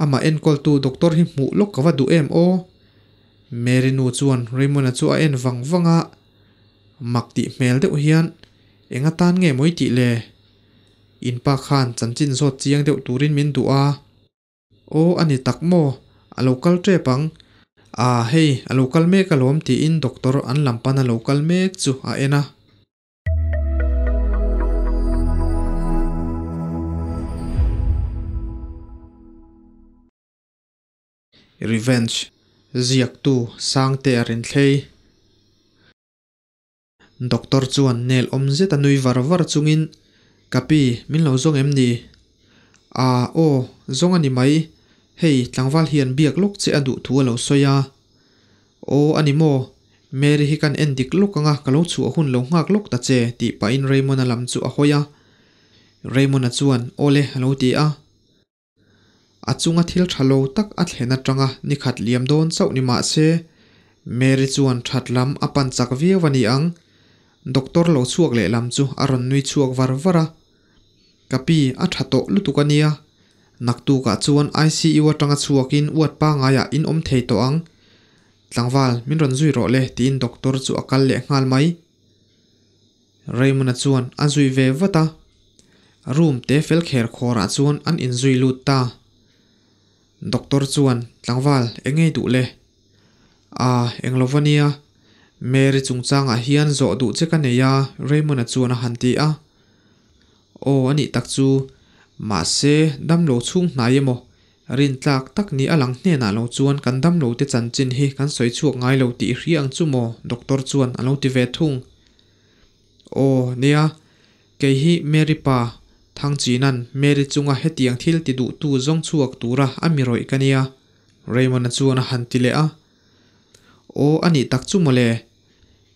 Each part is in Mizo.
Amah enkawltu doctor hi hmuh lawk ka va duh em aw? Mary nu chuan Raymond-a chu a en vang vang a, mak tih hmel deuh hian, Eng atan nge mawi tih le? In pa khan chanchin zawt chiang deuh turin min duh a. Aw a ni tak maw? A lo kal tep ang. Ah hei, a lo kal mek alawm tiin doctor an lam pana lo kal mek chu a en a. Revenge, Ziaktu Sangte a rinthlei. Doctor chuan nel awm zet a nui var var chungin, Ka pi, min lo zawng em ni? Aa, aw, zawng a ni mai. Hei, tlangval hian biak lawk che a duh thu a lo sawi a. Aw, a ni maw? Mary hi kan en dik lawk anga ka lo chhuah hun lo nghak lawk ta che, tih pahin Raymond-a lam chu a hawi a. Raymond-a chuan, Aw le, a lo ti a. A chunga thil tha lo tak a thlen atanga ni khat liam dawn chauh ni mah se, Mary chuan that lam a pan chak viau a ni ang. Doctor lo chhuak leh lam chu a rawn nui chhuak var var a. Ka pi, a tha tawh lutuk a nia. Naktukah chuan ICU atanga chhuakin uat pangaiah in awm thei tawh ang. Tlangval, min rawn zui rawh le tiin doctor chu a kal leh nghal mai. Raymond-a chuan a zui ve vat a, room te fel kher khawrah chuan an inzui lut ta. Doctor chuan, Tlangval, eng ngei duh le? Aa, eng lo va nia, Mary chungchangah hian zawh duh che ka nei a, Raymond-a chuan a han ti a. Aw, a nih tak chu, mahse, damlo chhung hnai emaw, rintlak tak ni a lang hnenah lo chuan kan damlote chanchin hi kan sawi chhuak ngai lo tih i hria ang chu maw? Doctor chuan a lo ti ve thung. Aw, nia, kei hi Mary pa, Thangchina'n Mary chunga hetiang thil ti duhtu zawng chhuak tura a mi rawih ka nia, Raymond-a chuan a han ti leh a. Aw, a nih tak chu mawle.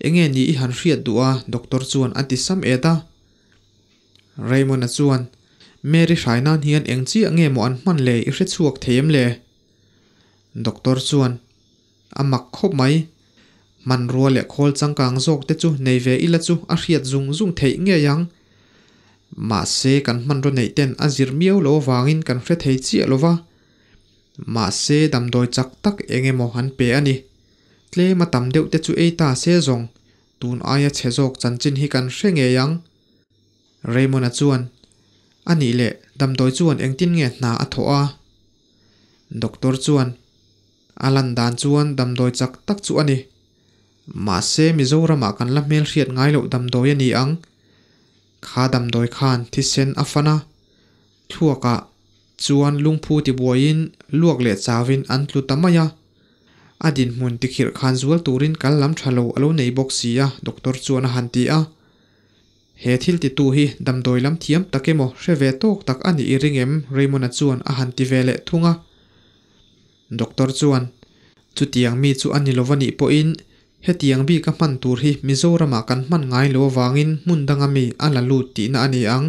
Enge ni i han hriat duh a, doctor chuan a ti sam et a. Raymond-a chuan, Mary hrai nan hian eng chiah nge maw an hman le i hre chhuak thei em le? Doctor chuan, A mak khawp mai. Hmanrua leh khawl changkang zawk te chu nei ve ila chu a hriat zung zung theih ngei ang. Mahse kan hmanraw neih ten a zir miau lo avangin kan hre thei chiah lo va. Mahse damdawi chak tak eng emaw an pe a ni. Tlem a tam deuh te chu ei ta se zawng, tun aia chhe zawk chanchin hi kan hre ngei ang. Raymond-a chuan, A nih leh damdawi chuan engtin nge hna a thawh a? Doctor chuan, A lan dan chuan damdawi chak tak chu a ni. Mahse Mizoramah kan la hmelhriat ngai loh damdawi a ni ang. Kha damdawi khan thisen a fan a, thluakah chuan lungphu tibuaiin luak leh chauin an tlu ta mai a. A dinhmun tikhirh khan zual turin kal lam tha lo a lo nei bawk si a, doctor chuan a han ti a. He thil titu hi damdawi lam thiam tak emaw hre ve tawk tak a nih i ring em? Raymond-a chuan a han ti ve leh thung a. Doctor chuan, Chutiang mi chu a ni lova nih pawhin hetiang bik a hman tur hi Mizoramah kan hman ngai lo avangin hmun danga mi a la lut tihna a ni ang.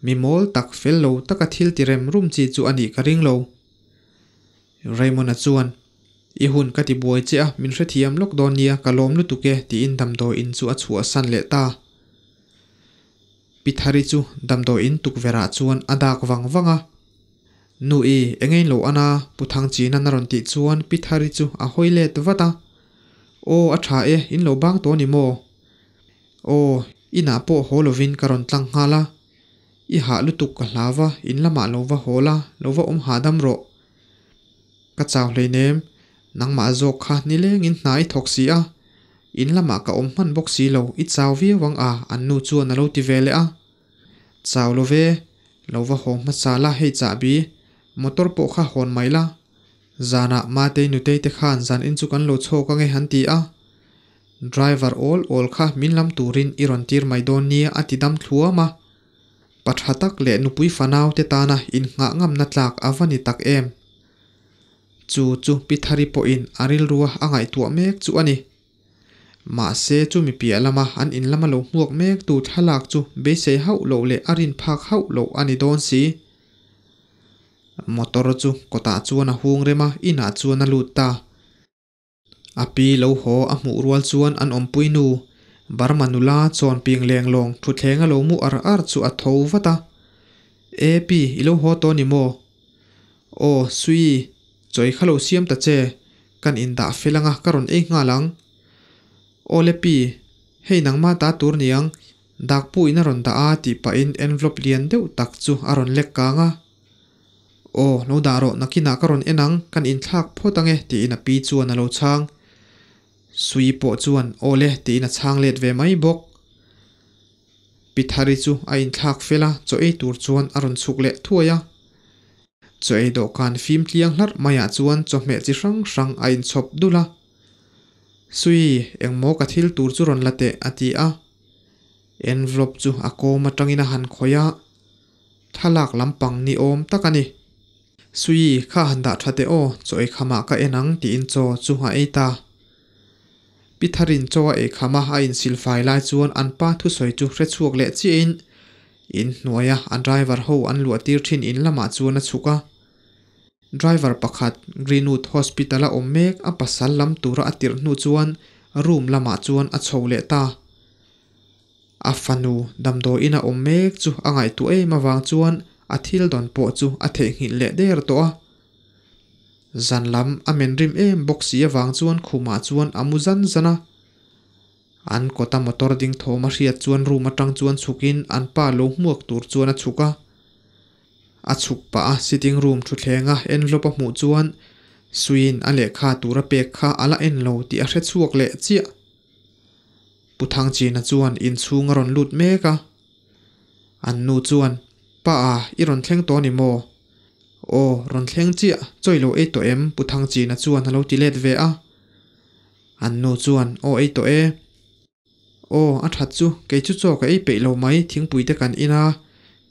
Mi mawl tak fel lo taka thil ti rem rum chi chu a nih ka ring lo. Raymond-a chuan, I hun ka ti buai che a, min hrethiam lawk dawn nia, ka lawm lutuk e, tiin damdawi in chu a chhuahsan leh ta. Pi Thari chu damdawi in tukverhah chuan a dak vang vang a. Nu i, eng ein lo an a, Pu Thangchina'n a rawn tih chuan Pi Thari chu a hawi let vat a. Aw, a tha e, in lo bang tawh a ni maw? Aw, inah pawh haw lovin ka rawn tlang nghal a. I hah lutuk ka hlau va, in lamah lo va haw la, lo va awm hahdam rawh. Ka chau hleinem, nangmah zawk kha nilengin hna i thawk si a, in lamah ka awm hman bawk si lo, i chau viau ang a, an nu chuan a lo ti ve leh a. Chau lo ve, lo va haw hmasa la hei chahbi, motor pawh kha hawn mai la. Zanah Matei nutei te khan zan in chu kan lo chhawk ange han ti a. Driver awl awl kha min lam turin i rawn tir mai dawn nia a ti dam thluam a. Pa tha tak leh nupui fanau te tana innghah ngamna tlak a va ni tak em? Chu chu Pi Thari pawhin a rilrua a ngaihtuah mek chu a ni. Mahse chumi piah lama an in lama lo hmuak mek tu thlalak chu beisei hauh loh leh a rin phak hauh loh a ni dawn si. Motor chu kawtah chuan a hung rem a, inah chuan a lut ta. A pi lo haw a hmuh rual chuan an awmpui nu, Burma nula chawn ping leng lawng thutthleng a lo mu ar ar chu a tho vat a. E pi, i lo haw tawh ni maw? Aw Sui, chaw ei kha lo siam ta che, kan indah fel anga ka rawn ei nghal ang. Aw le pi, hei nangmah ta tur niang, dakpu in a rawn dah a tih pahin envelope lian deuh tak chu a rawn lek kang a. Aw, lo dah rawh nakinah ka rawn en ang, kan inthlak phawt ange tiin a pi chuan a lo chhang. Sui pawh chuan aw le tiin a chhang let ve mai bawk. Pi Thari chu a inthlak fel a, chaw ei tur chuan a rawn chhuk leh thuai a. Chaw ei dawhkan fim tliang hlarh maiah chuan chawhmeh chi hrang hrang a inchhawp dul a. Sui, engmaw ka thil tur chu rawn la teh a ti a. Envelope chu a kawm atangin a han khawih a, thlalak lampang ni awm tak a ni. Sui, kha han dah tha teh aw, chaw ei khamah ka en ang tiin chaw chu a ei ta. Pi Tharin chaw a ei khama a insilfai lai chuan an pa thusawi chu hre chhuak leh chiahin in hnuaia a driver ho an luah tir thin in lamah chuan a chhuk a. Driver pakhat Greenwood Hospital a awm mek a pasal lam tura a tirh hnu chuan room lamah chuan a chho leh ta. A fanu damdawiin a awm mek chu a ngaihtuah em avang chuan a thil dawn pawh chu a theihnghilh leh der tawh a. Zan lam a men rim em bawk si avang chuan khumah chuan a mu zan zan a. An kawta motor ding thawm a hriat chuan room atang chuan chhukin an pa lo hmuak tur chuan a chhuk a. A chhuk pah a sitting room thuthlenga envelope a hmuh chuan Suiin a lehkha tur a pek kha a la en lo tih a hre chhuak leh chiah. Pu Thangchina chuan inchhung a rawn lut mek a. An nu chuan, Pa a, i rawn thleng tawh a ni maw? Aw, rawn thleng chiah, chawi lo ei tawh em? Pu Thangchina chuan a lo ti let ve a. An nu chuan, Aw ei tawh e. Aw, a that chu, kei chu chaw ka ei peih lo mai, thingpui te kan in a,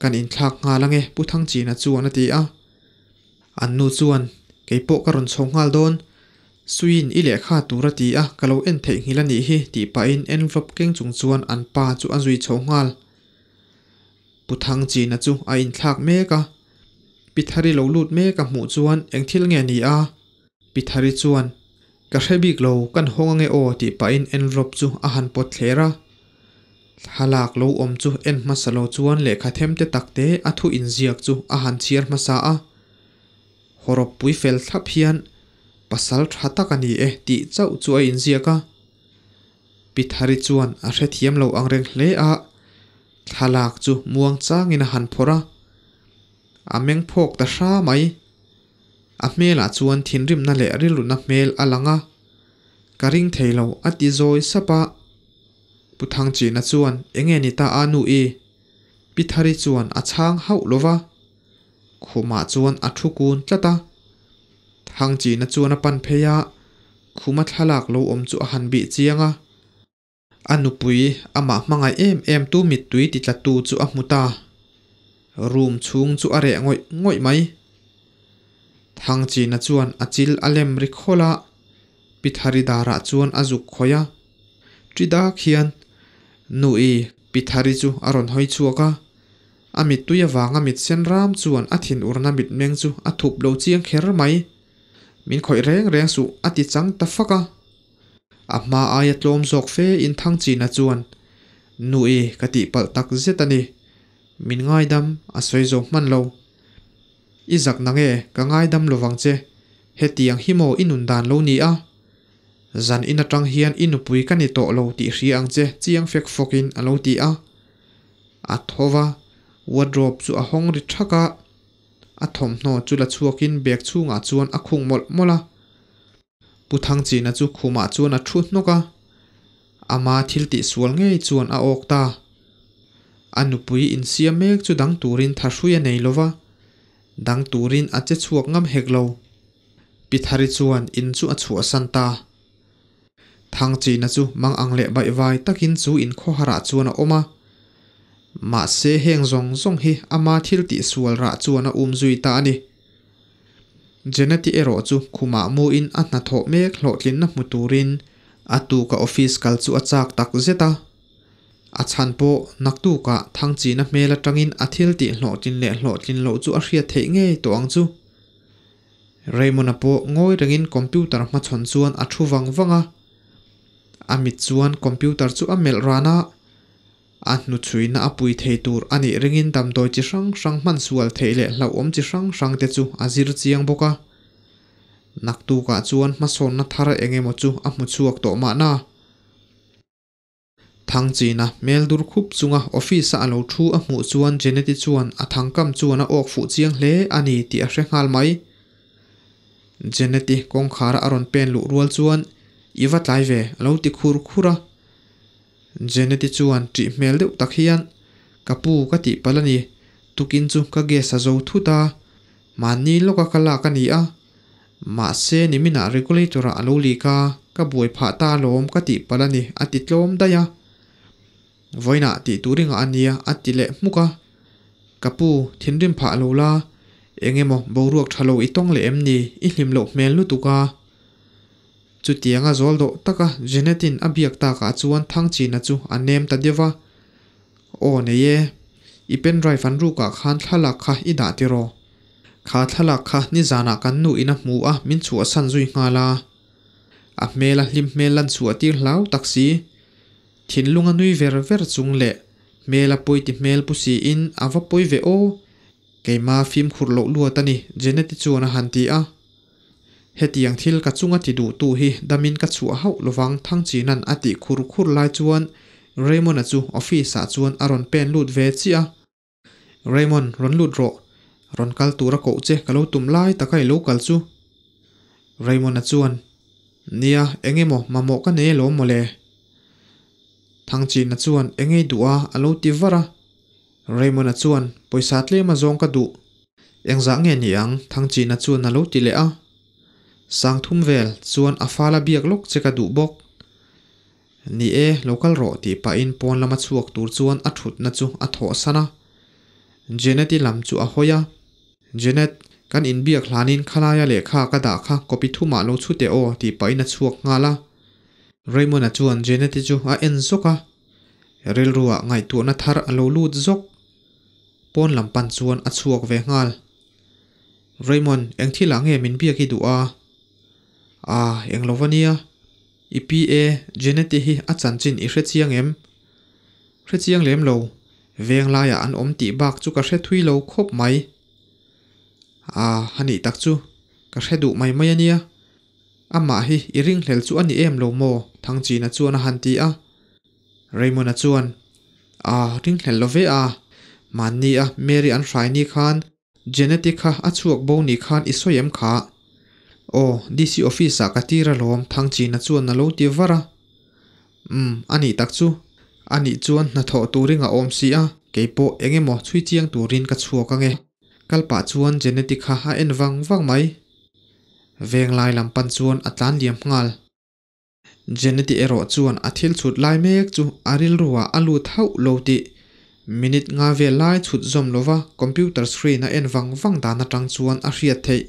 kan inthlak nghal ange, Pu Thangchina chuan a ti a. An nu chuan, Kei pawh ka rawn chho nghal dawn, Suiin i lehkha tur a ti a, ka lo en theihnghilh a nih hi, tih pahin envelope keng chung chuan an pa chu a zui chho nghal. Pu Thangchina chu a inthlak mek a, Pi Thari lo lut mek a hmuh chuan eng thil nge ni a? Pi Thari chuan, Ka hre bik lo, kan hawng ange aw tih pahin envelope chu a han pawt thler a. Thlalak lo awm chu en hmasa lo chuan lehkha them te tak te a thu inziak chu a han chhiar hmasa a. Hawrawp pui fel thlap hian pasal tha tak a ni e tih chauh chu a inziak a. Pi Thari chuan a hrethiam lo ang reng hle a, thlalak chu muang changin a han phawrh a. A meng phawk ta hra mai. A hmelah chuan thinrimna leh rilruna hmel a lang a, Ka ring thei lo a ti zawi sap a. Pu Thangchina chuan enge ni ta a nu i? Pi Thari chuan a chhang hauh lo va. Khumah chuan a thu kun tlat a. Thangchina chuan a pan phei a, khuma thlalak lo awm chu a han bih chiang a. A nupui amah hmangaih em em tu mittui ti tla tu chu a hmu ta. Room chhung chu a reh ngawih ngawih mai. Thangchina chuan a chil a lem ri khawlh a, Pi Thari darah chuan a zuk khawih a. Ṭi dak hian Nu i Pi Thari chu a rawn hawi chhuak a. A mittui avanga mit sen ram chuan a thinurna mitmeng chu a thup lo chiang kher mai. Min khawih reng reng suh a ti chang ta fak a. A hma aia tlawm zawk fe in Thangchina chuan, Nu i, ka tihpalh tak zet a ni. Min ngaidam, a sawi zo hman lo. I zak nang e, ka ngaidam lovang che. Hetiang hi maw i nun dan lo ni a? Zan in atang hian i nupui ka ni tawh lo tih hria ang che chiang fek fawkin a lo ti a. A tho va, wardrobe chu a hawng ri thak a. A thawmhnaw chu la chhuakin bag chhungah chuan a khung mawlh mawlh a. Pu Thangchina chu khumah chuan a thu hnawk a, ama thil tihsual ngei chuan a awk ta. A nupui insiam mek chu dang turin thahrui a nei lova, dang turin a che chhuak ngam hek lo. Pi Thari chuan in chu a chhuahsan ta. Thangchina chu mang ang leh baihvai takin chu inkhawharah chuan a awm a. Mahse heng zawng zawng hi ama thil tihsual rah chuan a umzui ta a ni. Jeneti erawh chu khumah muin a hnathawh mek hlawhtlinna hmu turin a tuka office kal chu a chak tak zet a. A chhan pawh naktukah Thangchina hmel atangin a thil tih hlawhtlin leh hlawhtlin loh chu a hriat theih ngei tawh ang chu. Raymond-a pawh ngawi rengin computer hmachhawn chuan a thu vang vang a. A mit chuan computer chu a melh ran a. A hnuchhuina a pui thei tur a nih ringin damdawi chi hrang hrang hman sual theih leh hlauhawm chi hrang hrang te chu a zir chiang bawk a. Naktukah chuan hmasawnna thar eng emaw chu a hmu chhuak tawh mahna. Thangchina hmel dur khup chunga office-a a lo thu a hmuh chuan Jeneti chuan a thangkam chuan a awk fuh chiang hle a ni tih a hre nghal mai. Jeneti kawngkhara a rawn pen luh rual chuan I va tlai ve a lo ti khur khur a. Jeneti chuan ṭih hmel deuh tak hian Ka pu ka tih palh a ni, tukin chu ka gas a zo thut a, mahni lawka ka lak a ni a, mahse niminah regulator-ah a lo leak a, ka buai phah ta alawm ka tih palh a ni a ti tlawm daih a. Vawiinah tih tur i ngah a nia a ti leh hmuk a. Ka pu, thinrim phah lo la, eng emaw boruak tha lo i tawng leh em ni, i hlim loh hmel lutuk a. Chutianga zawl dawh taka Jeanette-in a biak takah chuan Thangchina chu a nem ta deuh va. Aw nei e, i pen drive an rukah khan thlalak kha i dah tiraw? Kha thlalak kha nizanah kan nu in a hmu a, min chhuahsan zui nghal a. A hmel a hlim hmel lan chhuah tir hlau tak si. Thinlung a nui ver ver chung leh hmel a pawi ti hmel pu siin a va pawi ve aw. Keima fimkhur loh luat a ni, Jeneti chuan a han ti a. Hetiang thil ka chunga ti duhtu hi damin ka chhuah hauh lovang Thangchinan a tih khur khur lai chuan Raymond-a chu office-ah chuan a rawn pen lut ve chiah a. Raymond, rawn lut rawh. Rawn kal tura koh che ka lo tum lai taka i lo kal chu. Raymond-a chuan, Nia, eng emaw mamawh ka nei alawm mawle. Thangchina chuan eng ei duh a a lo ti var a. Raymond-a chuan, Pawisa tlem a zawng ka duh. Engzah nge ni ang? Thangchina chuan a lo ti leh a. Sangthum vel chuan a fala biak lawk che ka duh bawk. Ni e, lo kal rawh tih pahin pawn lama chhuak tur chuan a thutna chu a thawhsan a. Janet-i lam chu a hawi a. Janet, kan inbiak hlanin khalaia lehkha ka dah kha copy thumah lo chhu teh aw tih pahin a chhuak nghal a. Raymond-a chuan Janet-i chu a en zawk a. Rilruah ngaihtuahna thar a lo lut zawk. Pawn lam pan chuan a chhuak ve nghal. Raymond, eng thilah nge min biak i duh a? Ah, eng lo va nia. I pi e, Jeneti hi a chanchin i hre chiang em? Hre chiang lem lo, veng laiah an awm tih bak chu ka hre thui lo khawp mai. Ah, a nih tak chu, ka hre duh mai mai a nia. Amah hi i ringhlel chu a ni em lo maw? Thangchina chuan a han ti a. Raymond-a chuan, Ah, ringhlel lo ve a, mahni a Mary an hrai ni khan Jeneti kha a chhuak bo ni khan i sawi em kha? Aw, DC office ah ka tir alawm Thangchina chuan a lo ti var a. Umm, a nih tak chu. A nih chuan hnathawh turin a awm si a, keipawh eng emaw chhui chiang turin ka chhuak ange. Kal pah chuan Jeneti kha a en vang vang mai. Venglai lam pan chuan a tlan liam nghal. Jeneti erawh chuan a thil chhut lai mek chu a rilruah a lut hauh lo tih minute nga vel lai chhut zawm lova computer screen a en vang vang dan atang chuan a hriat theih.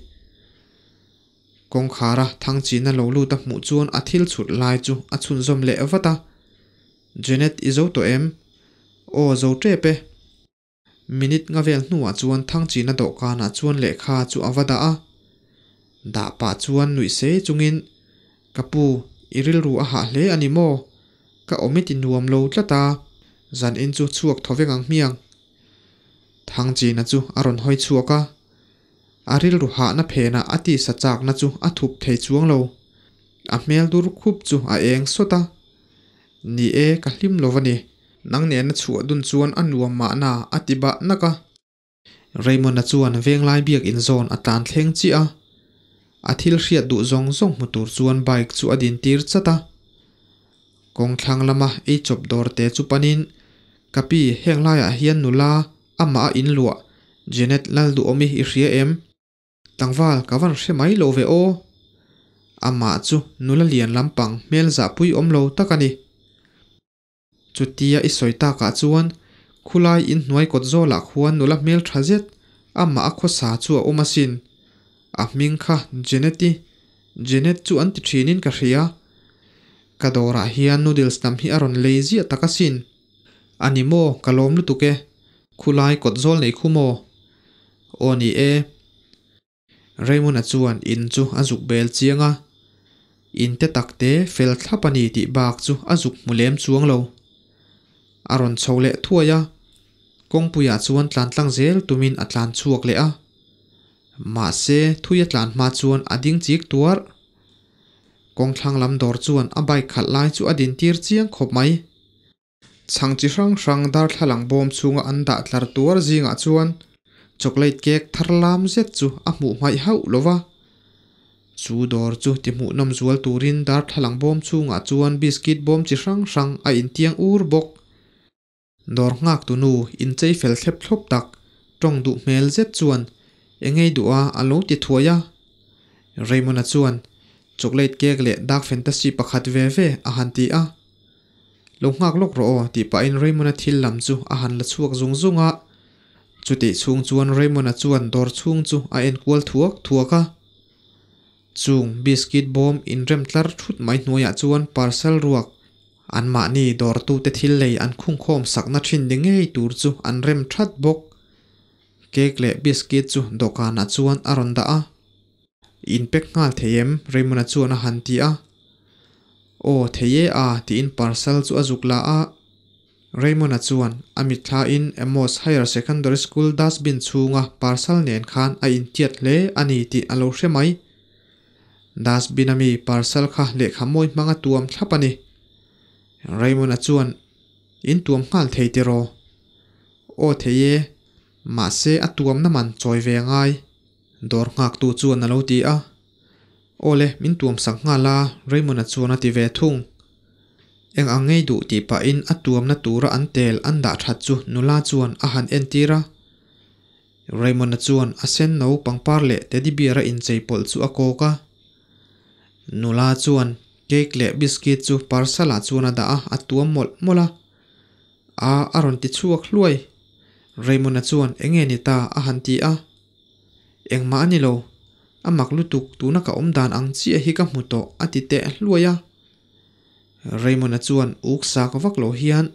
Kawngkhara Thangchina lo lut a hmuh chuan a thil chhut lai chu a chhunzawm leh vat a, Jenet i zo tawh em? Aw zo tep e. Minute nga vel hnuah chuan Thangchina dawhkanah chuan lehkha chu a va dah a. Dah pah chuan nuih sei chungin, Ka pu, i rilru a hah hle a ni maw? Ka awm i ti nuam lo tlat a, zan in chu chhuak thaw vek ang hmiang. Thangchina chu a rawn hawi chhuak a. A rilru hahna phenah a tisa chakna chu a thup thei chuang lo. A hmel dur khup chu a eng sawt a. Ni e, ka hlim lo va ni. Nang nena chhuah dun chuan a nuam mahna a ti bah nak a. Raymond-a chuan venglai biak inzawn a tlan thleng chiah a. A thil hriat duh zawng zawng hmu tur chuan bike chu a din tir chat a. Kawng thlang lama ei chawp dawr te chu panin, Ka pi, heng laiah hian nula amah a inluah Jenet Lalduhawmi i hria em? Tlangval ka van hre mai lo ve aw. Amah chu nula lian lampang hmel zahpui awm lo tak a ni. Chutia i sawi takah chuan khulai inhnuai kawt zawlah khuan nula hmel tha zet amah a khawsa chu a awm asin. A hming kha Jenet-i, Jenet chu an ti thinin ka hria. Ka dawrah hian noodles lam hi a rawn lei ziah tak asin. A ni maw, ka lawm lutuk e. Khulai kawt zawl nei khu maw? Aw ni e. Raymond-a chuan in chu a zuk bel chiang a. In te tak te fel thlap a ni tih bak chu a zuk hmu lem chuang lo. A rawn chho leh thuai a, kawngpuiah chuan tlan tlang zel tumin a tlan chhuak leh a. Mahse, thui a tlan hma chuan a ding chik tuarh. Kawng thlang lam dawr chuan a bike khalh lai chu a din tir chiang khawp mai. Chhang chi hrang hrang darthlalang bawm chhunga an dah tlar tuar zingah chuan chocolate cake thar lam zet chu a hmuh hmaih hauh lo va. Chu dawr chu ti hmuhnawm zual turin darthlalang bawm chhungah chuan biscuit bawm chi hrang hrang a intiang ur bawk. Dawr nghak tunu inchei fel thlep thlawp tak tawng duh hmel zet chuan Engei duh a a lo ti thuai a. Raymond-a chuan Chocolate cake leh dark fantasy pakhat ve ve a han ti a. Lo nghak lawk rawh aw tih pahin Raymond-a thil lam chu a han la chhuak zung zung a. Chutih chhung chuan Raymond-a chuan dawr chhung chu a en kual thuak thuak a. Chung biscuit bawm inrem tlar thut mai hnuaiah chuan parcel ruak anmahni dawrtute thil lei an khungkhawm sakna thin ni ngei tur chu an rem that bawk. Cake leh biscuit chu dawhkanah chuan a rawn dah a. In pack nghal thei em? Raymond-a chuan a han ti a. Aw thei e a tiin parcel chu a zuk la a. Raymond-a chuan a mitthlain Amos Higher Secondary School dustbin chhunga parcel nen khan a intiat hle a ni tih a lo hre mai. Dustbin-a mi parcel kha lehkha mawi hmanga tuam thlap a ni. Raymond-a chuan In tuam nghal thei tiraw? Aw thei e, mahse a tuamna man chawi ve a ngai, dawr nghaktu chuan a lo ti a. Aw le, min tuam sak nghal a, Raymond-a chuan a ti ve thung. Eng ang ngei duh tih pahin a tuamna tura an tel an dah that chu nula chuan a han entir a. Raymond-a chuan a sen no pangpar leh teddy bear a inchei pawlh chu a kawk a. Nula chuan cake leh biscuit chu parcel ah chuan a dah a, a tuam mawlh mawlh a. A a rawn ti chhuak hluai. Raymond-a chuan enge ni ta a han ti a. Engmah a ni lo. A mak lutuk tuna ka awm dan ang chiah hi ka hmu tawh a ti teh hluai a. Raymond-a chuan uk sak vak lo hian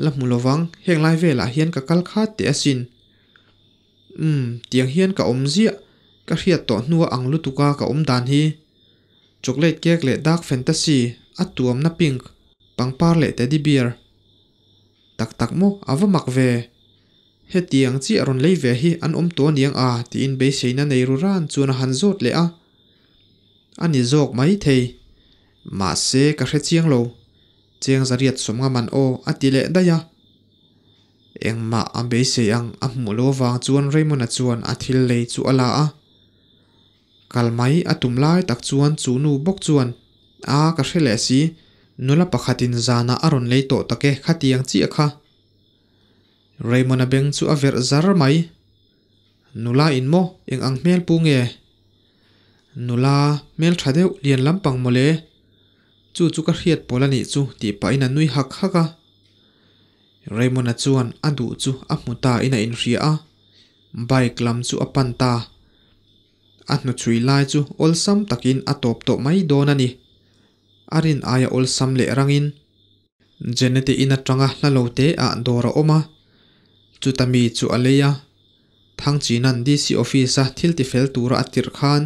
la hmu lovang heng lai velah hian ka kal khat teh asin. Umm, tiang hian ka awm ziah, ka hriat tawh hnua ang lutuka ka awm dan hi. Chocolate cake leh dark fantasy, a tuamna pink, pangpar leh teddy bear. Tak tak maw, a va mak ve. Hetiang chiah rawn lei ve hi an awm tawh aniang a tiin beiseina nei ru ran chuan a han zawt leh a. A ni zawk mai thei. Mahse, ka hre chiang lo. Cheng zariat sawmnga man aw a ti leh daih a. Engmah a beisei ang a hmuh lo avang chuan Raymond-a chuan a thil lei chu a la a. Kal mai a tum lai tak chuan chu nu bawk chuan, A, ka hre leh si, nula pakhatin zanah a rawn lei tawh tak e khatiang chiah kha. Raymond-a beng chu a verh zar mai. Nula in maw eng ang hmel pu nge? Nula hmel tha deuh lian lampang mawle. Chu chu ka hriat pawl a nih chu tih pahin a nui hak hak a. Raymond-a chuan a duh chu a hmu ta in a inhria a, bike lam chu a pan ta. A hnuchhui lai chu awlsam takin a tawp tawh mai dawn a ni. A rin aia awlsam leh rangin Jeneti in atanga hla lo te ah dawr a awm a, chuta mi chu a lei a. Thangchinan DC office a thil tifel tura a tirh khan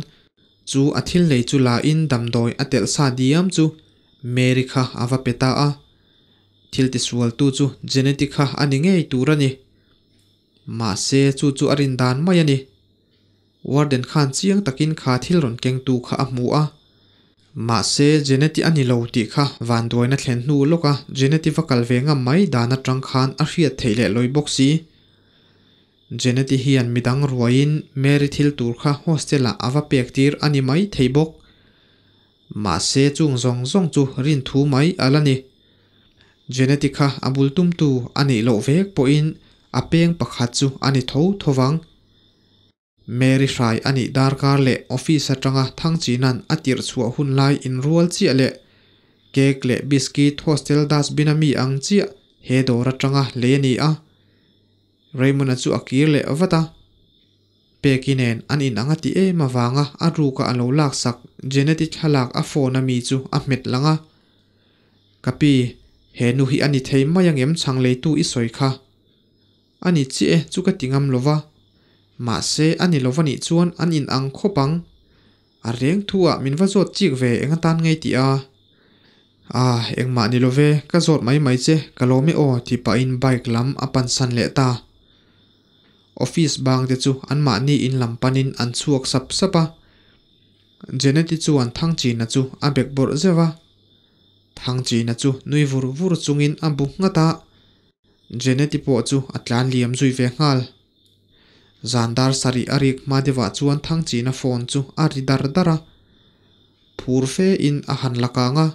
chu a thil lei chu la in damdawi a telh sa diam chu Mary kha a va pe ta a. Thil tisualtu chu Jeneti kha a ni ngei tur a ni. Mahse chu chu a rin dan mai a ni. Warden khan chiang takin kha thil rawn kengtu kha a hmu a. Mahse Jeneti a ni lo tih kha vanduaina thlen hnu lawka Jeneti va kal ve ngam mai dan atang khan a hriat theih leh lawi bawk si. Jeneti hian midang ruaiin Mary thil tur kha hostel ah a va pek tir a ni mai thei bawk. Mahse chung zawng zawng chu rin thu mai a la ni. Jeneti kha a bul tumtu a nih loh vek pawhin a peng pakhat chu a ni tho tho vang. Mary hrai a nih darkar leh office atanga Thangchinan a tirh chhuah hun lai inrual chiah leh cake leh biscuit hostel dustbin a mi ang chiah he dawr atanga lei a ni a. Raymond-a chu a kir leh vat a. Peki nen an inang a ti em avanga a ruka a lo laksak Janet-i thlalak a phone a mi chu a hmet lang a. Ka pi, he nu hi a ni thei mai angem chhang leitu i sawi kha. A ni chiah e chu ka ti ngam lova. Mahse a ni lova nih chuan an inang khawp ang. A reng thu ah min va zawt chik ve eng atan ngei tih a. Ah, engmah ni love, ka zawt mai mai che, ka lawm e aw tih pahin bike lam a pansan leh ta. Office bang te chu anmahni in lam panin an chhuak sap sap a. Jeneti chuan Thangchina chu a bek bawrh zeuh a. Thangchina chu nui vur vur chungin a bu nghat a, Jeneti pawh chu a tlan liam zui ve nghal. Zan dar sarih a rik hma deuhah chuan Thangchina phone chu a ri dar dar a, phur fe in a han la kang a.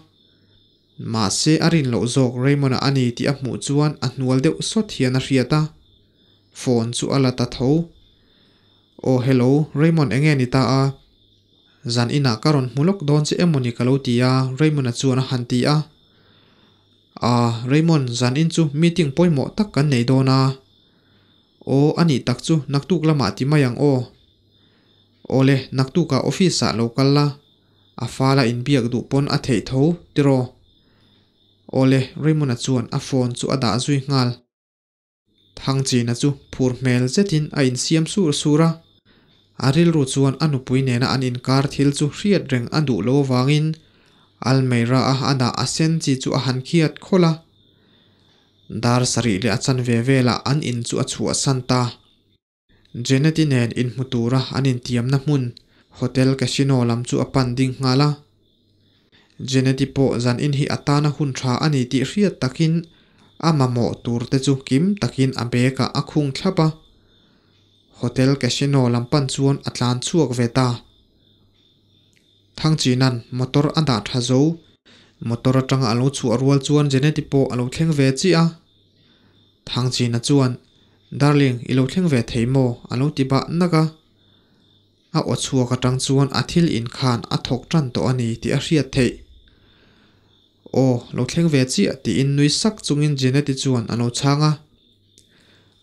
Mahse a rin loh zawk Raymond-a a ni tih a hmuh chuan a hnual deuh sawt hian a hriat a, phone chu a la ta tho. Aw hello, Raymond enge ni ta a? Zan inah ka rawn hmu lawk dawn che emawni ka lo ti a Raymond-a chuan a han ti a. Aa, Raymond, zan in chu meeting pawimawh tak kan nei dawn a. Aw, a nih tak chu naktuk lamah ti mai ang aw. Awle, naktukah office ah lo kal la, a fala inbiak duh pawn a theih tho, tiraw? Awle, Raymond-a chuan a phone chu a dah zui nghal. Thangchina chu phur hmel zetin a insiam sur sur a, a rilru chuan a nupui nena an inkar thil chu hriat reng a duh lo avangin Almeida-a a dah a sen chi chu a han khiat khawlh a. Dar sarih leh a chanve velah an in chu a chhuahsan ta. Jeneti nen inhmu tura an intiamna hmun Hotel Casino lam chu a pan ding nghal a. Jeneti pawh zan in hi a tana hun tha a ni tih hriat takin a mamawh tur te chu kim takin a bag ah a khung thlap a. Hotel Casino lam pan chuan a tlan chhuak ve ta. Thangchinan motor a dah tha zo. Motor atanga a lo chhuah rual chuan Jeneti pawh a lo thleng ve chiah a. Thangchina chuan, Darling, i lo thleng ve thei maw? a lo ti bah nak a. A aw chhuak atang chuan a thil inkhan a thawk tan tawh a ni tih a hriat theih. Aw, lo thleng ve chiah tiin nui sak chungin Jeneti chuan a lo chhang a.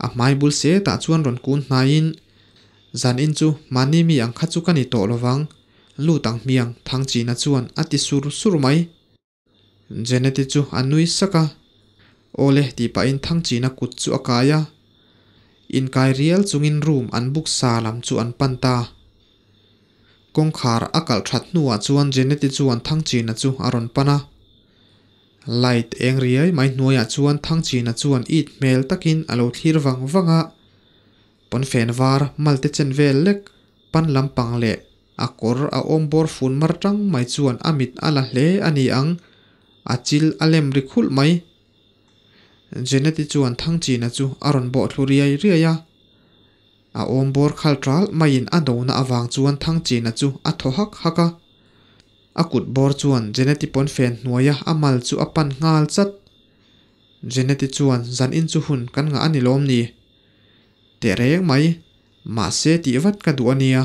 A hmai bul setah chuan rawn kun hnaiin, Zanin chu mahni mi ang kha chu ka ni tawh lovang, lut ang hmiang Thangchina chuan a ti sur sur mai. Jeneti chu a nui sak a, Awle tih pahin Thangchina kut chu a kai a. Inkai rial chungin room an book sa lam chu an pan ta. Kawngkhar a kalh that hnuah chuan Jeneti chuan Thangchina chu a rawn pan a. Light eng riai mai hnuaiah chuan Thangchina chuan it hmel takin a lo thlir vang vang a. Pawnfen var malte chen vel lek pan lampang leh A kawr a awm bawr fun mar tang mai chuan a mit a la hle a ni ang, a chil a lem ri khulh mai. Jeneti chuan Thangchina chu a rawn bawh thlu riai riai a. A awm bawr khal ṭal maiin a dona avang chuan Thangchina chu a thaw hak hak a. A kut bawr chuan Jeneti pawnfen hnuaia a mal chu a pan nghal chat. Jeneti chuan zan in chu hun kan ngah a ni lawm ni? Tehreng mai, mahse tih vat ka duh a nia.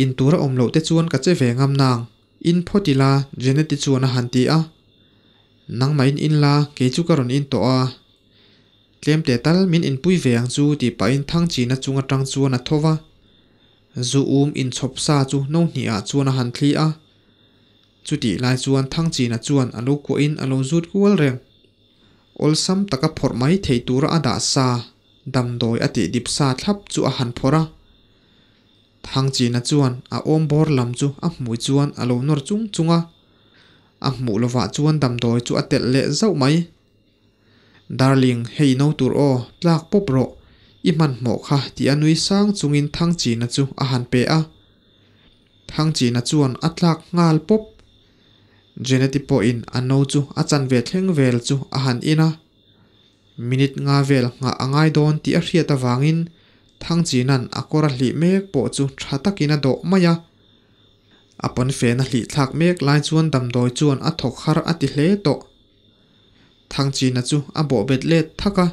In tur a awm loh te chuan ka che ve ngam nang, in phawt ila Jeneti chuan a han ti a. Nangmah in in la, kei chu ka rawn in tawh a. Tlem teh tal min inpui ve ang chu tih pahin Thangchina chung atang chuan a tho va. Zu um inchhawp sa chu no hnihah chuan a han thli a. Chutih lai chuan Thangchina chuan a lo kuahin a lo zut kual reng. Awlsam taka phawrh mai thei tura a dah sa, damdawi a tih dip sa thlap chu a han phawrh a. Thangchina chuan a awm bawr lam chu a hmui chuan a lo nawr chung chung a, a hmuh lovah chuan damdawi chu a telh leh zauh mai. Darling, hei no tur aw, tlak pawp rawh, i hmanhmawh kha tih a nui sang chungin Thangchina chu a han pe a. Thangchina chuan a tlak nghal pawp. Jeneti pawhin a no chu a chanve thleng vel chu a han in a. Minute nga vel nghah a ngai dawn tih a hriat avangin Thangchina'n a kawr a hlih mek pawh chu tha takin a dawh mai a. A pawnfen a hlih thlak mek lai chuan damdawi chuan a thawk har a ti hle tawh. Thangchina chu a bawhbet let thak a.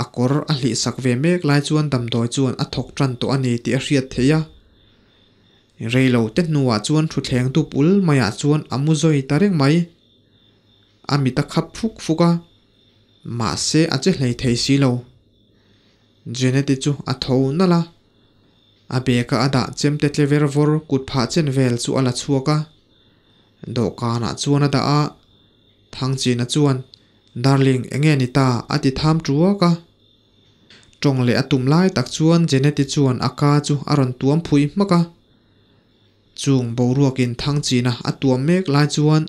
A kawr a hlih sak ve mek lai chuan damdawi chuan a thawk tan tawh a ni tih a hriat theih a. Rei lo te hnuah chuan thutthleng dup ul maiah chuan a mu zawi ta reng mai. A mit a khap fuk fuk a, mahse a che hlei thei si lo. Jeneti chu a tho nalh a, a bag a a dah chemte tle ver vawr kut phah chen vel chu a la chhuak a. Dawhkanah chuan a dah a, Thangchina chuan, Darling, enge ni ta? a ti tham tuak a. Tawng leh a tum lai tak chuan Jeneti chuan a ka chu a rawn tuam phui hmak a. Chung boruakin Thangchina a tuam mek lai chuan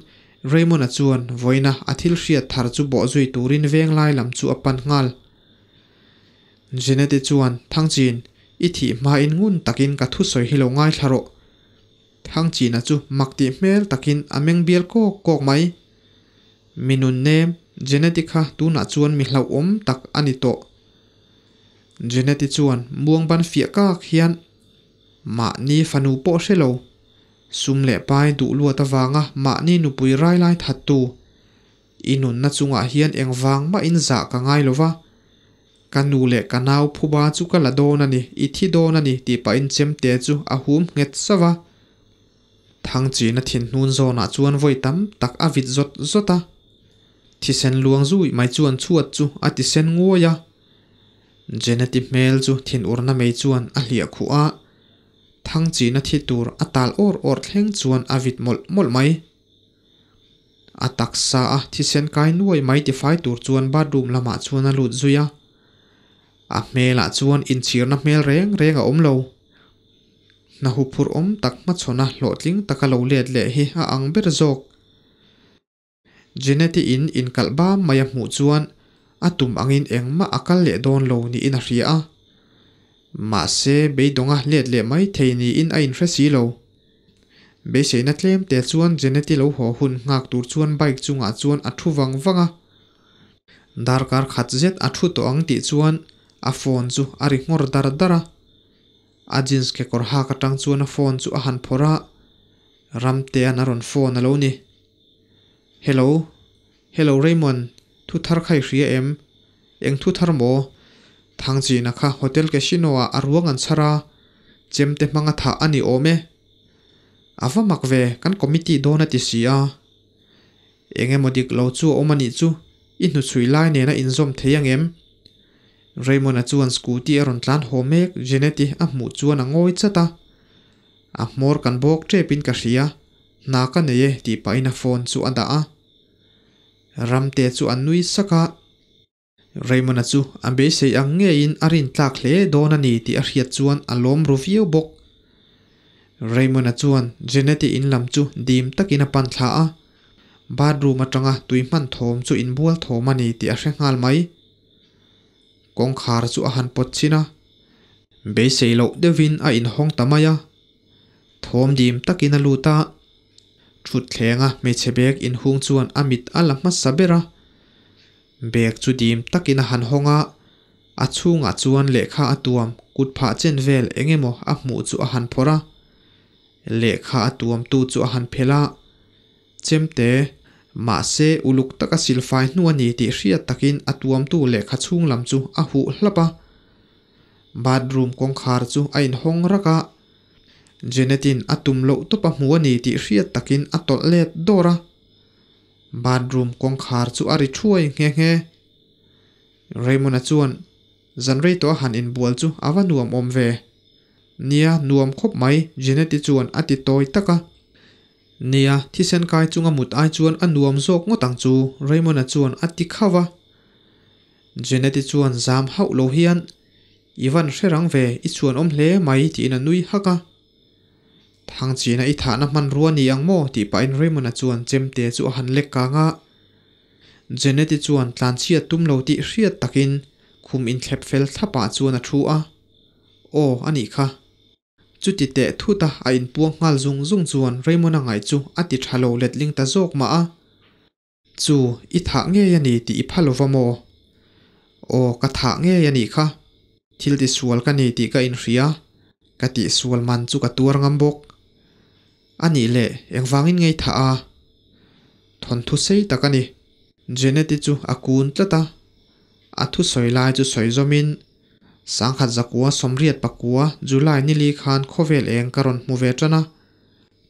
Raymond-a chuan vawiina a thil hriat thar chu bawh zui turin venglai lam chu a pan nghal. Jeanette-i chuan, Thangchin, i thih hmain ngun takin ka thusawi hi lo ngaithla rawh. Thangchina chu mak tih hmel takin a meng bial kawk kawk mai. Mi nun nem, Jeanette-i kha tunah chuan mi hlauhawm tak a ni tawh. Jeanette-i chuan muang ban fiah kak hian, Mahni fanu pawh hre lo. Sum leh pai duh luat avanga mahni nupui rai lai thattu. I nunna chungah hian engvang mahin zah ka ngai lo va. Ka nu leh ka nau phuba chu ka la dawn a ni, i thi dawn a ni tih pahin chemte chu a hum nghet sauh a. Thangchina thinhnun zawnah chuan vawi tam tak a vit zawt zawt a. Thisen luang zui mai chuan chhuat chu a ti sen nguai a. Jeneti hmel chu thinurna mei chuan a hliah khuh a. Thangchina thi tur a tal awr awr thleng chuan a vit mawlh mawlh mai. A taksa a thisen kai nuai mai tifai tur chuan bathroom lamah chuan a lut zui a. A hmelah chuan inchhirna hmel reng reng a awm lo. Hna huphurh awm tak hmachhawna hlawhtling taka lo let leh hi a ang ber zawk. Jeanette-i in inkalh bam mai a hmuh chuan a tum angin engmah a kal leh dawn lo niin a hria a. Mahse, beidawnga let leh mai thei niin a inhre si lo. Beiseina tlem te chuan Jeanette-i lo haw hun nghak tur chuan bike chungah chuan a thu vang vang a. Darkar khat zet a thu tawh ang tih chuan a phone chu a ri nghawr dar dar a. A jeans kekawr hak atang chuan a phone chu a han phawrh a, Ramtea'n a rawn phone a lo ni. Hello. Hello Raymond, thu thar kha i hria em? Eng thu thar maw? Thangchina kha Hotel Casino ah a ruang an chhar a, chemte hmanga thah a ni awm e. A va mak ve, kan committee dawn a ti si a. Eng emaw dik lo chu a awm a nih chu, i hnuchhui lai nena inzawm thei ang em? Raymond-a chuan scooty a rawn tlan haw mek, Jeanette-i a hmuh chuan a ngawi chat a. A hmawr kan bawk tepin ka hria, hna ka nei e tih pahin a phone chu a dah a. Ramte chu a nui sak a. Raymond-a chu a beisei ang ngeiin a rin tlak hle dawn a ni tih a hriat chuan a lawm ru viau bawk. Raymond-a chuan Jeanette-i in lam chu dim takin a pan thla a. Bathroom atanga tui hman thawm chu inbual thawm a ni tih a hre nghal mai. Kawngkhar chu a han pawt chhin a, beisei loh deuhin a inhawng ta mai a. Thawm dim takin a lut a, thutthleng a hmeichhe bag inhung chuan a mit a la hmasa ber a. Bag chu dim takin a han hawng a, a chhungah chuan lehkha a tuam kut phah chen vel eng emaw a hmuh chu a han phawrh a. Lehkha a tuamtu chu a han phelh a, Chemte, mahse uluk taka silfai hnu a ni tih hriat takin a tuamtu lehkha chhung lam chu a huh hlap a. Bathroom kawngkhar chu a inhawng rak a, Jeanette-in a tum loh tawp a hmu a ni tih hriat takin a tawlh let dawr a. Bathroom kawngkhar chu a ri thuai nghe nghe. Raymond-a chuan zan rei tawh a han inbual chu a va nuam awm ve. Nia, nuam khawp mai, Jeanette-i chuan a ti tawi tak a. Nia, thisen kai chunga mut ai chuan a nuam zawk ngawt ang chu, Raymond-a chuan a ti khauh a. Jeanette-i chuan zam hauh lo hian, I van hre rang ve, i chhuan awm hle mai, tiin a nui hak a. Thangchina i thahna hmanrua ni ang maw? tih pahin Raymond-a chuan chemte chu a han lek kang a. Jeanette-i chuan tlanchhiat tum lo tih hriat takin khum inthlep fel thlapah chuan a thu a. Aw, a nih kha. Chuti teh thut a a inpuang nghal zung zung chuan Raymond-a ngaih chu a ti tha lo letling ta zawk mah a. Chu, i thah ngei a ni tih i pha lova maw? Aw, ka thah ngei a nih kha. Thil tisual ka ni tih ka inhria. Ka tihsual man chu ka tuar ngam bawk. A nih leh, engvangin ngei thah a? Thawnthu sei tak a ni. Jeanette-i chu a kun tlat a. A thusawi lai chu sawi zawmin, Sangkhat zakua sawmriat pakua July nili khan khawvel eng ka rawn hmu ve tan a.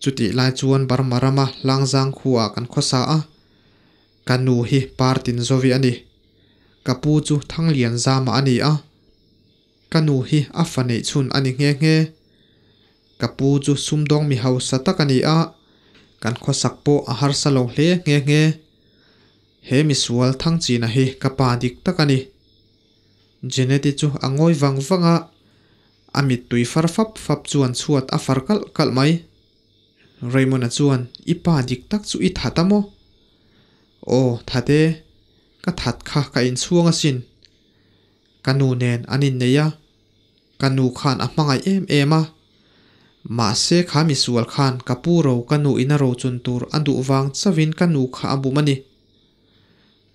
Chutih lai chuan Burma rama Hlangzang khuaah kan khawsa a. Ka nu hi Partin Zovi a ni. Ka pu chu Thanglian Zama a ni a. Ka nu hi a fa neih chhun a ni nghe nghe. Ka pu chu sumdawng mi hausa tak a ni a, kan khawsak pawh a harsa lo hle nghe nghe. He misual Thangchina hi ka pa dik tak a ni. Jeanette-i chu a ngawi vang vang a, a mittui far fap fap chuan chhuat a far kalh kalh mai. Raymond-a chuan, I pa dik tak chu i that a maw? Aw, that e. Ka that kha ka inchhuang asin. Ka nu nen an innei a, ka nu khan a hmangaih em em a. Mahse kha misual khan ka pu ro ka nu in a rochun tur a duh vang chauhin ka nu kha a bum a ni.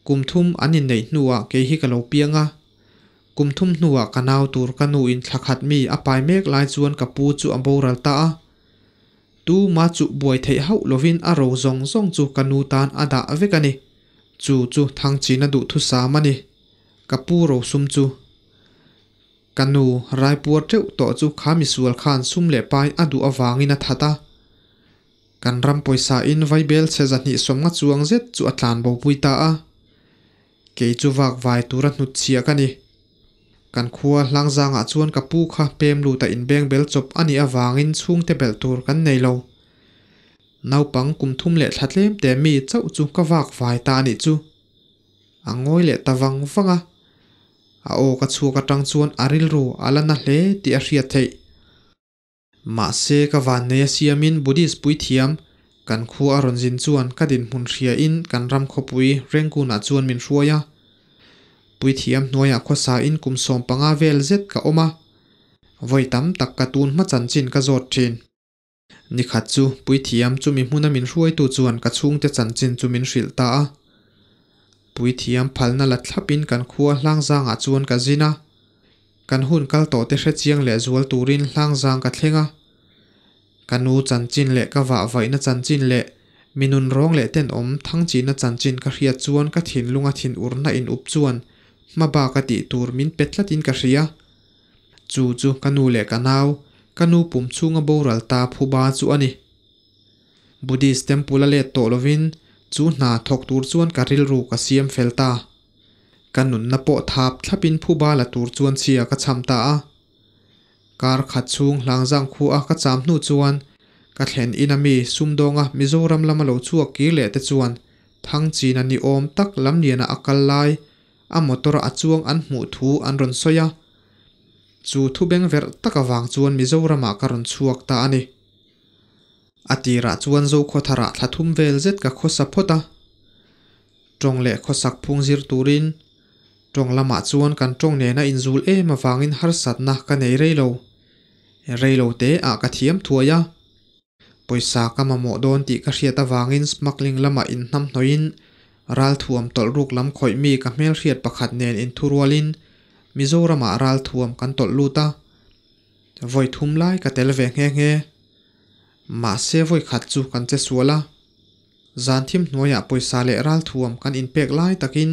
Kum thum an inneih hnuah kei hi ka lo piang a. Kum thum hnuah ka nau tur ka nu in thla khat mi a pai mek lai chuan ka pu chu a boral ta a. Tuma chu buai theih hauh lovin a ro zawng zawng chu ka nu tan a dah vek a ni. Chu chu Thangchina duhthusam a ni. Ka pu rosum chu. Ka nu raipuar teuh tawh chu kha misual khan sum leh pai a duh avangin a that a. Kan ram pawisa in vaibel chhe 250 chuang zet chu a tlan bopui ta a. Kei chu vak vai tura hnutchhiah ka ni. Kan khua hlangzangah chuan ka pu kha pem luta inbeng bel chawp a nih avangin chhungte belh tur kan nei lo. Naupang kum thum leh thla tlem te mi chauh chu ka vak vai ta a nih chu. A ngawi leh ta vang vang a. A aw ka chhuak atang chuan a rilru a la na hle tih a hriat theih. Mahse ka vannei a siamin Buddhist puithiam kan khua a rawn zin chuan ka dinhmun hria in kan ram khawpui Rangoon ah chuan min hruai a. Puithiam hnuaiah khawsa in kum 15 vel zet ka awm a. Vawi tam tak ka tun hma chanchin ka zawt thin. Nikhat chu puithiam chumi hmuna min hruaitu chuan ka chhungte chanchin chu min hrilh ta a. Puithiam phalna la thlapin kan khua hlangzangah chuan ka zin a. Kan hun kal tawh te hrechiang leh zual turin hlangzang ka thleng a. Ka nu chanchin leh ka vahvaihna chanchin leh mi nun rawng leh tenawm thangchihna chanchin ka hriat chuan ka thinlunga thinurna in up chuan hmabak a tih tur min pe tlatin ka hria. Chu chu ka nu leh ka nau, ka nu pum chhunga boral ta phuba chu a ni. Buddhist temple a let tawh lovin chu hna thawk tur chuan ka rilru ka siam fel ta. Ka nunna pawh thap thlapin phuba la tur chuan chhia ka cham ta a. Kar khat chhung hlangzang khu a ka cham hnu chuan ka thlen in ami sumdawnga Mizoram lama lo chhuak kir leh te chuan Thangchina ni awm tak lamliana a kal lai a motor a chuang an hmuh thu an rawn sawi a. Chu thu beng verh tak avang chuan Mizoramah ka rawn chhuak ta a ni. A tirah chuan Zokhawtharah thla thum vel zet ka khawsa phawt a. Tawng leh khawsak phung zir turin tawng lamah chuan kan tawng nena inzul em avangin harsatna ka nei rei lo. Rei lo te ah ka thiam thuai a. Pawisa ka mamawh dawn tih ka hriat avangin smuggling lamah inhnamhnawhin ralthuam tawlh ruk lam khawih mi ka hmelhriat pakhat nen inthurualin Mizoramah ralthuam kan tawlh lut a. Vawi thum lai ka tel ve nghe nghe. Mahse vawi khat chu kan che sual a. Zan thim hnuaiah pawisa leh ralthuam kan inpek lai takin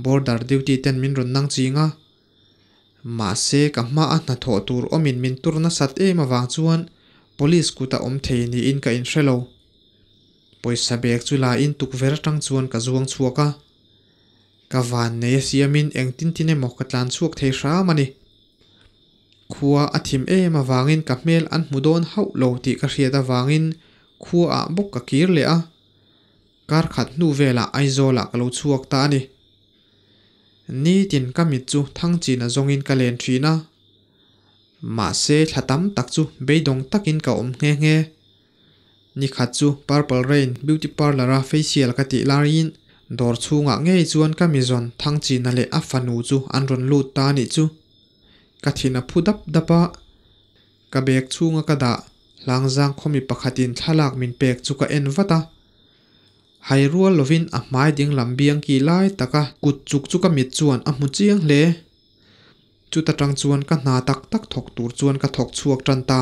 border duty ten min rawn nang ching a. Mahse ka hmaa hnathawh tur awmin min tur nasat em avang chuan police kuta awm thei niin ka inhre lo. Pawisa bag chu la in tukverh atang chuan ka zuang chhuak a. Ka van nei a siamin engtin tin emaw ka tlan chhuak thei hram a ni. Khua a thim em avangin ka hmel an hmu dawn hauh lo tih ka hriat avangin khua ah bawk ka kir leh a. Kar khat hnu velah Aizawl ah ka lo chhuak ta a ni. Nitin ka mit chu Thangchina zawngin ka len thin a. Mahse thla tam tak chu beidawng takin ka awm nghe nghe. Nikhat chu Purple Rain Beauty Parlour a facial ka tih laiin dawr chhungah ngei chuan ka mizawn Thangchina leh a fanu chu an rawn lut ta a nih chu. Ka thin a phu dap dap a, ka bag chhunga ka dah hlangzang khawmi pakhatin thlalak min pek chu ka en vat a. Hai rual lovin a hmai dinglam biang ki lai taka kut chuk chu ka mit chuan a hmu chiang hle. Chuta tang chuan ka hna tak tak thawk tur chuan ka thawk chhuak tan ta.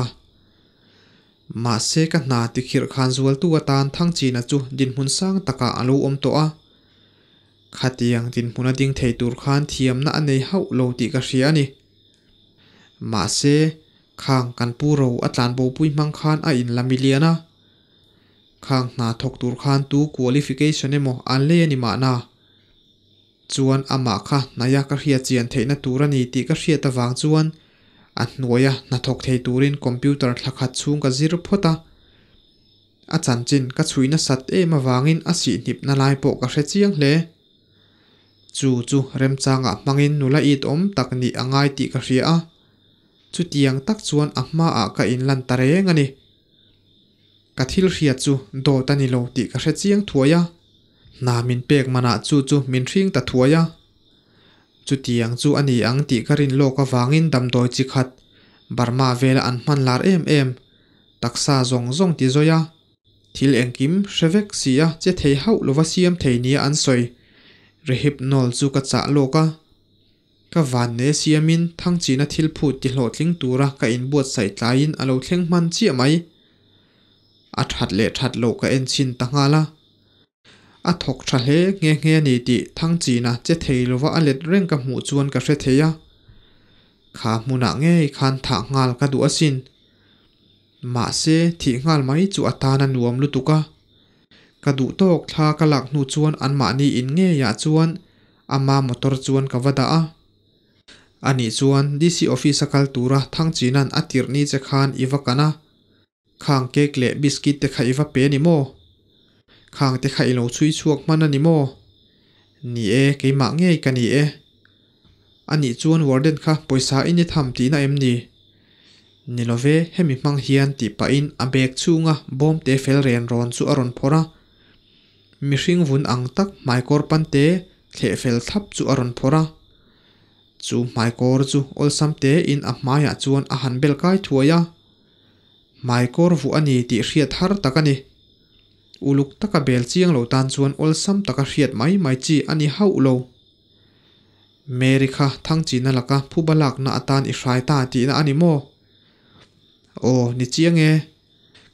Mahse ka hna tikhirh khan zualtu atan Thangchina chu dinhmun sang takah a lo awm tawh a. Khatiang dinhmuna ding thei tur khan thiamna a nei hauh lo tih ka hria a ni. Mahse, khang kan pu ro a tlanbopui hmang khan a inla milian a. Khang hna thawk tur khan tu qualification emaw an lei a ni mahna. Chuan amah kha hnaia ka hriat chian theihna tur a ni tih ka hriat avang chuan a hnuaia hnathawk thei turin computer thla khat chhung ka zir phawt a. A chanchin ka chhui nasat em avangin a sihhnipna lai pawh ka hre chiang hle. Chu chu remchangah hmangin nula it awm tak nih a ngai tih ka hria a. Chutiang tak chuan a hmaah ka inlan ta reng a ni. Ka thil hriat chu dawt a ni lo tih ka hre chiang thuai a. Hna min pek manah chu chu min hring ta thuai a. Chutiang chu a ni ang tih ka rin lawk avangin damdawi chi khat, Burma vela an hman lar em em, taksa zawng zawng ti zawi a. Thil engkim hre vek si a che thei hauh lova siam thei nia an sawi. Rehypnol chu ka chah lawk a. Ka vanne siamin Thangchina thil phut ti hlawhtling tura ka inbuatsaih tlaiin a lo thleng hman chiah mai. A that leh that loh ka en chhin ta nghal a. A thawk tha hle nghe nghe a ni tih Thangchina che thei lova a let reng ka hmuh chuan ka hre thei a. Kha hmunah ngei khan thah nghal ka duh asin. Mahse, thih nghal mai chu a tan a nuam lutuk a. Ka duh tawk thla ka lak hnu chuan anmahni in ngeiah chuan ama motor chuan ka va dah a. Anih chuan DC office a kal tura Thangchina'n a tirh ni che khan i va kan a. Khang cake leh biscuit te kha i va pe a ni maw? Khang te kha i lo chhui chhuak hman a ni maw? Ni e, keimah ngei ka ni e. Anih chuan warden kha pawisa i ni tham tihna em ni? Ni love, hemi hmang hian tih pahin a bag chhunga bawm te fel ren rawn chu a rawn phawrh a. Mihring vun ang tak hmaikawr pante thleh fel thlap chu a rawn phawrh a. Chu hmaikawr chu awlsam tein a hmaiah chuan a han bel kai thuai a. Hmaikawr vuah a ni tih hriat har tak a ni. Uluk taka bel chiang lo tan chuan awlsam taka hriat mai mai chi a ni hauh lo. Mary kha Thangchina laka phuba lakna atan i hrai ta tihna a ni maw? Aw, ni chiang e.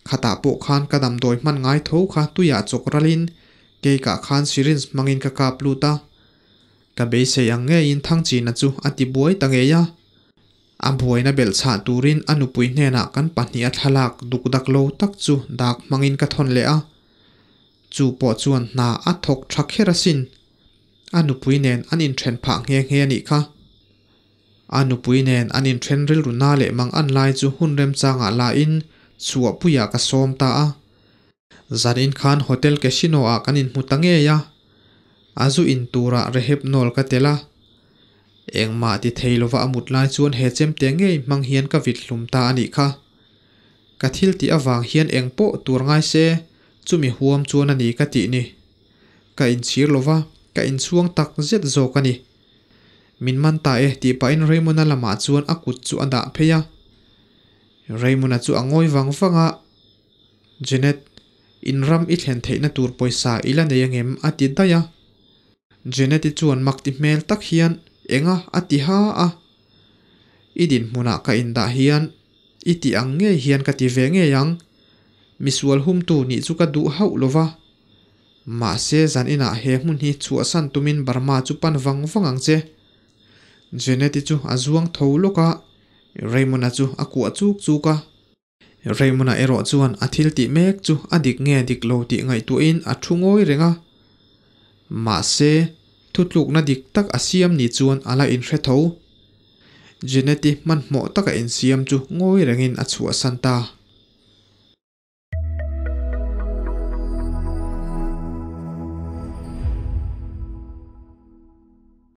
Khatah pawh khan ka damdawi hman ngai tho kha tuiah chawk ralin cake-ah khan syringe hmangin ka kap lut a. Ka beisei ang ngeiin Thangchina chu a ti buai ta ngei a. A buaina belh chhah turin a nupui hnenah kan pahniha thlalak duk dak lo tak chu dak hmangin ka thawn leh a. Chu pawh chuan hna a thawk tha kher asin. A nupui nen an inthen phah nghe nghe a nih kha. A nupui nen an inthen rilru na leh mang an lai chu hun remchangah lain chhuahpuiah ka sawm ta a. Zanin khan Hotel Casino ah kan inhmu ta ngei a, a zu in turah Rehebnawl ka tel a. Engmah ti thei lova a mut lai chuan he chemte ngei hmang hian ka vit hlum ta a nih kha. Ka thil tih avang hian eng pawh tur ngai se, chumi huam chuan a ni ka tih ni. Ka inchhir lova, ka inchhuang tak zet zawk a ni. Min man ta e tih pahin Raymond-a lamah chuan a kut chu a dah phei a. Raymond-a chu a ngawi vang vang a. Jenet, in ram i thlen theihna tur pawisa i la nei angem? a ti daih a. Jenet-i chuan mak ti hmel tak hian, Enga? a ti ha a. I dinhmunah ka indah hian i tih ang ngei hian ka ti ve ngei ang. Misual humtu nih chu ka duh hauh lo va. Mahse zan inah he hmun hi chhuahsan tumin Burma chu pan vang vang ang che. Jenet-i chu a zuang tho lawk a, Raymond-a chu a kuah chuk chuk a. Raymond-a erawh chuan a thil tih mek chu a dik nge dik lo tih ngaihtuahin a thu ngawi reng a. Mahse, thutlukna dik tak a siam ni chuan a la inhre tho. Jeanette-i hmanhmawh taka insiam chu ngawi rengin a chhuahsan ta.